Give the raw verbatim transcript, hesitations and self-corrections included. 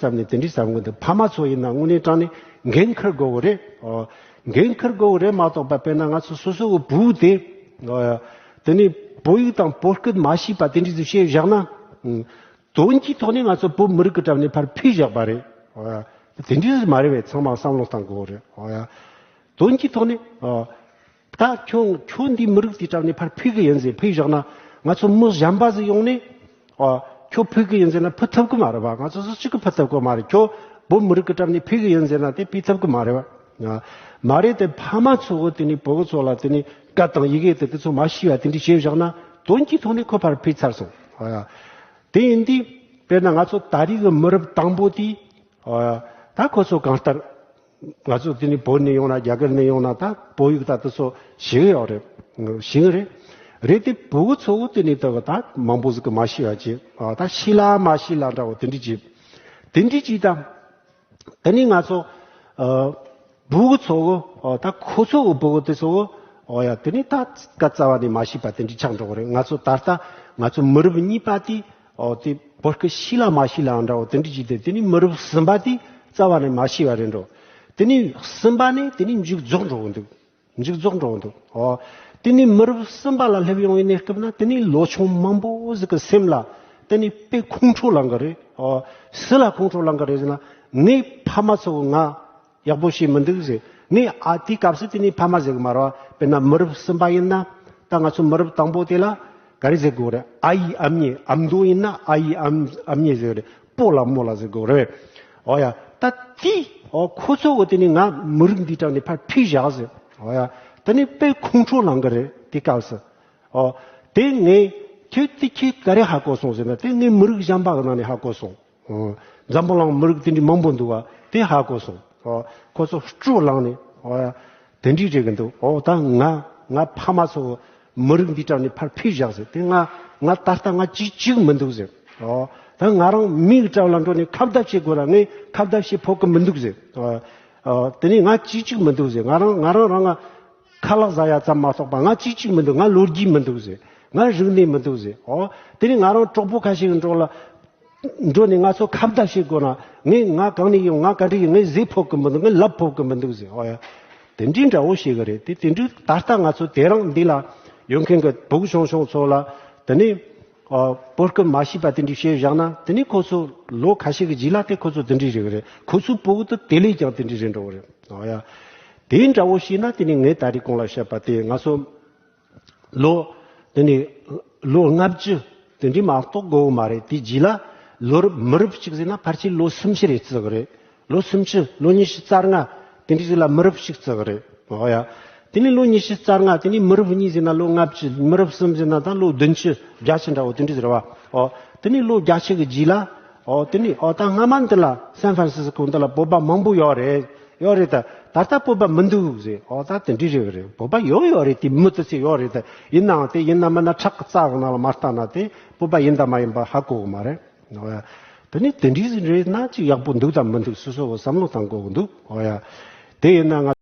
བསམ་ནས་དེ་འདྲའི་བསམ་གི་འདུག་ཕ་མ་ཚོ་ཡིན་ན་དངོས་གནས་དྲང་ནས་འགན་འཁུར་དགོས་གི་རེད། ཨོ། འགན་འཁུར་དགོས་གི་རེད་མ་གཏོགས་པ། དཔེར་ན་ང་ཚོ་སོ་སོ་གི་བུ་དེ། ཨོ། དེ་ནས་བོད་ཡིག་དང་བོད་སྐད་མ་ཤེས་པ་དེ་འདྲ་ཞིག་བྱས་བཞག་ན། ཨང་། དོན་གྱི་ཐོག་ནས་ང་ཚོ་བོད་མི་རིགས་ཀྱི་གྲས་ནས་ཕར་ཕུད་བཞག་པ་རེད། ཨོ་ཡ། དེ་འདྲ་མ་རེད་པས། ཚང་མ་བསམ་བློ་གཏང་དགོས་རེད། ཨོ་ཡ། དོན་གྱི་ཐོག་ནས། ཨོ། ད་ཁྱོད་ཁྱོད་འདི་མི་རིགས་དེའི་གྲས་ནས་ཕར་ཕུད་གི་ཡིན་ཟེར་ཕུད་བཞག་ན། ང་ཚོ་མི་གཞན་པ་ཟིག་ཡོང་ནས། ཨོ། ཁྱོད་ཕུད་གི་ཡིན་ཟེར་ན་ཕུད་ཐུབ་གི་མ་རེད་པ། ང་ཚོ་སུ་གཅིག་གིས་ཕུད་ཐུབ་གི་མ་རེད། ཁྱོད་བོད་མི་རིགས་ཀྱི་གྲས་ནས་ཕུད་གི་ཡིན་ཟེར་ན་དེ་ཕུད་ཐུབ་གི་མ་རེད་པ། ཨ། མ་རེད་དེ། ཕ་མ་ཚོ་གི་དེ་ནས་བུ་གུ་ཚོ་ལ་དེ་ནས་སྐད་དང་ཡི་གེ་དེ་དེ་ཚོ་མ་ཤེས་པ་དེ་འདྲ་བྱས་བཞག་ན། དོན་གྱི་ཐོག་ནས་ཁོ་ཕར་ཕུད་ཚར་སོང་། ཨོ་ཡ། དེ་ཡིན་དུས་དཔེར་ན་ང་ཚོ་ད་རེས་ཀྱི་མི་རབས་དང་པོ་དེ། ཨོ་ཡ། ད་ཁོ་ཚོ་གང་ལྟར་ང་ཚོ་དེ་ནས་བོད་ནས་ཡོང་ན། རྒྱ་གར་ནས་ཡོང་ན་ད་བོད་ཡིག་ད་དེ་ཚོ་ཤེས་ཀྱི་ཡོད་རེད། ཤེས་ཀྱི་རེད། རེད་དེ་བུ་གུ་ཚོ་གི་དེ་ནས་ད་ད་མང་པོ་ཟིག་གིས་མ་ཤེས་པ་བྱས། ཨ། ད་ཤེས་ལ་མ་ཤེས་ལ་འདྲ་བོ་དེ་འདྲ་བྱས། དེ་འདྲ་བྱས་ད། དེ་ནས་ང་ཚོ། ཨ། བུ་གུ་ཚོ་གི། ཨ། ད་ཁོ་ཚོ་གི་བུ་གུ་དེ་ཚོ་གི། ཨོ་ཡ། དེ་ནས་ད་སྐད་རྩ་བ་ནས་མ་ཤེས་པ་དེ་འདྲ་ཆགས་འགྲོ་གི་རེད། ང་ཚོ་ད་ལྟ་ང་ཚོ་མི་རབས་གཉིས་པ་དེ། ཨོ། དེ་བོད་སྐད་ཤེས་ལ་མ་ཤེས་ལ་འདྲ་བོ་དེ་འདྲ་བྱས་ཏེ། དེ་ནས་མི་རབས་གསུམ་པ་དེ་རྩ་བ་ནས་མ་ཤེས་པ་རེད་འགྲོ། དེ་ནས་གསུམ་པ་ནས་དེ་ནས་མཇུག་རྫོགས་འགྲོ་གི་འདུག་མཇུག་རྫོགས་འགྲོ་གི་འདུག་ཨོ། དེ་ནས་མི་རབས་གསུམ་པ་ལ་སླེབས་ཡོང་བའི་གནས་སྐབས་ན། དེ་ནས་ལོ་ཆུང་མང་པོ་ཟིག་གི་སེམས་ལ་དེ་ནས་དཔེ་ཁོང་ཁྲོ་ལངས་གི་རེད། ཨོ། སུ་ལ་ཁོང་ཁྲོ་ལངས་གི་རེད་ཟེར་ན། ངའི་ཕ་མ་ཚོ་གིས་ང་ཡག་པོ་བྱས་མི་འདུག་ཟེར། ངས། ཨ། དེའི་སྐབས་སུ་དེ་ནས་ཕ་མ་ཟེར་གི་མ་རེད་པ། དཔེར་ན་མི་རབས་གསུམ་པ་ཡིན་ན། ད་ང་ཚོ་མི་རབས་དང་པོ་དེ་ལ་ག་རེ་ཟེར་དགོས་རེད། ཨ་ཡེ་ཨ་མྱེས། ཨ་མདོ་ཡིན་ན་ཨ་ཡེ་ཨ་མ། ཨ་མྱེས་ཟེར་གི་རེད། སྤོ་ལགས་རྨོ་ལགས་ཟེར་དགོས་རེད། ཨོ་ཡ། ད་དེ། ཨོ། ཁོ་ཚོ་གིས་དེ་ནས་ང་མི་རིགས་འདིའི་གྲས་ནས་ཕར་ཕུད་བཞག་ཟེར། ཨོ་ཡ། དེ་ནས་དཔེ་ཁོང་ཁྲོ་ལངས་གི་རེད། དེའི་སྐབས་སུ། ཨོ། དེ་ངས་ཁྱོད་དེ་ཁྱོད་ག་རེ་ཧ་གོ་སོང་ཟེར་ན། དེ་ངས་མི་རིགས་གཞན་པ་གི་ནང་ནས་ཧ་གོ་སོང་། ཨོ། འཛམ་བུ་གླིང་མི་རིགས་དེ་འདྲའི་མང་པོ་འདུག་པ། དེ་ཧ་གོ་སོང་། ཨོ། ཁོ་ཚོ་སྤྲོ་ལངས་ནས། ཨོ་ཡ། དེ་འདྲའི་རེད་གི་འདུག་ཨོ། ད་ང་ང་ཕ་མ་ཚོ་མི་རིགས་འདིའི་གྲས་ནས་ཕར་ཕུད་བཞག་ཟེར། དེ་ང་ང་ད་ལྟ་ང་གཅིག་གཅིག་མི་འདུག་ཟེར། ཨོ། ད་ང་རང་མིའི་གྲས་ལ་འགྲོ་ནས་ཁ་བརྡ་བྱེད་དགོས་ན་ངས་ཁ་བརྡ་བྱེད་ཕོད་གི་མི་འདུག་ཟེར། ཨོ། ཨོ། དེ་ནས་ང་གཅིག་གཅིག་མི་འདུག་ཟེར། ང་རང་ང་རང་རང་ང་ཁ་ལག་ཟ་ཡ་ཙམ་མ་གཏོགས་པ་ང་གཅིག་གཅིག་མི་འདུག་ང་ལོ་རྒྱུས་མི་འདུག་ཟེར། ང་རིག་གནས་མི་འདུག་ཟེར། ཨོ། དེ་ནས་ང་རང་གྲོགས་པོ་ཁ་ཤས་ཀྱི་འགྲོ་ལ། འགྲོ་ནས་ང་ཚོ་ཁ་བརྡ་བྱེད་དགོས་ན། ངས་ང་གང་ནས་ཡོང་། ང་ག་འདྲ་ཡིན། ངས་ཟེར་ཕོད་གི་མི་འདུག་ངས་ལབ་ཕོད་གི་མི་འདུག་ཟེར། ཨོ་ཡ། དེ་འདྲའི་འདྲ་བོ་ཞིག་གི་རེད་དེ། དེ་འདྲའི་ད་ལྟ་ང་ཚོ་དེ་རིང་འདི་ལ་ཡོད་མཁན་གྱི་བུ་གུ་ཆུང་ཆུང་ཚོ་ལ། དེ་ནས། ཨ། བོད་སྐད་མ་ཤེས་པ་དེ་འདྲ་བྱས་བཞག་ན། དེ་ནས་ཁོ་ཚོ་ལོ་ཁ་ཤས་ཀྱི་རྗེས་ལ་དེ་ཁོ་ཚོ་དེ་འདྲ་རེད་གི་རེད། ཁོ་ཚོའི་བུ་གུ་དེ་དེ་ལས་ཀྱང་དེ་འདྲ་རེད་འགྲོ་གི་རེད། ཨོ་ཡ། དེ་འདྲ་བོ་བྱས་ན། དེ་ནས་ངས་ད་རེས་གོང་ལ་བཤད་པ་དེ་ང་ཚོ། ལོ། དེ་ནས་ལོ་ལྔ་བཅུ་དེ་འདྲའི་མ་གཏོགས་དགོས་མ་རེད། དེའི་རྗེས་ལ་ལོ་རབས། མི་རབས་གཅིག་ཟེར་ན་ཕལ་ཆེར་ལོ་སུམ་ཅུ་རེ་བརྩི་གི་རེད། ལོ་སུམ་ཅུ། ལོ་ཉི་ཤུ་རྩ་ལྔ་དེ་འདྲའི་ཟིག་ལ་མི་རབས་གཅིག་བརྩི་གི་རེད། འོ་ཡ། དེ་ནས་ལོ་ཉི་ཤུ་རྩ་ལྔ། དེ་ནས་མི་རབས་གཉིས་ཟེར་ན་ལོ་ལྔ་བཅུ། མི་རབས་གསུམ་ཟེར་ན་ད་ལོ་བདུན་ཅུ་བརྒྱད་ཅུ་འདྲ་བོ་དེ་འདྲ་ཟེར་བ། འོ། དེ་ནས་ལོ་བརྒྱད་ཅུ་གི་རྗེས་ལ། ཨོ། དེ་ནས། ཨོ། ད་སྔ་མ་འདི་ལ་སན་ཧྥ་རན་སི་སི་ཀོ་འདི་ལ་བོད་པ་མང་པོ་ཡོད་རེད། ཡོད་རེད། ད་ད་ལྟ་བོད་པ་མི་འདུག་ཟེར། ཨོ། ད་དེ་འདྲ་རེད་རེད། བོད་པ་ཡོད་ཡོད་རེད། དེ་མི་དེ་ཚོ་ཡོད་རེད། ད་ཡིན་ནའང་དེ་ཡིན་ན་མིན་ན་ཁྲག་གི་རྩ་གི་ནང་ལ་མ་བལྟས་ན་དེ་བོད་པ་ཡིན་དང་མ་ཡིན་པ་ཧ་གོ་གི་མ་རེད། ཨོ་ཡ། དེ་ནས་དེ་འདྲ་ཟིག་རེད་ན་ཅིག་ཡག་པོ་འདུག་དང་མི་འདུག་སོ་སོ་གི་བསམ་བློ་བཏང་དགོས་གི་འདུག་ཨོ་ཡ། དེ་ཡིན་ན་ང་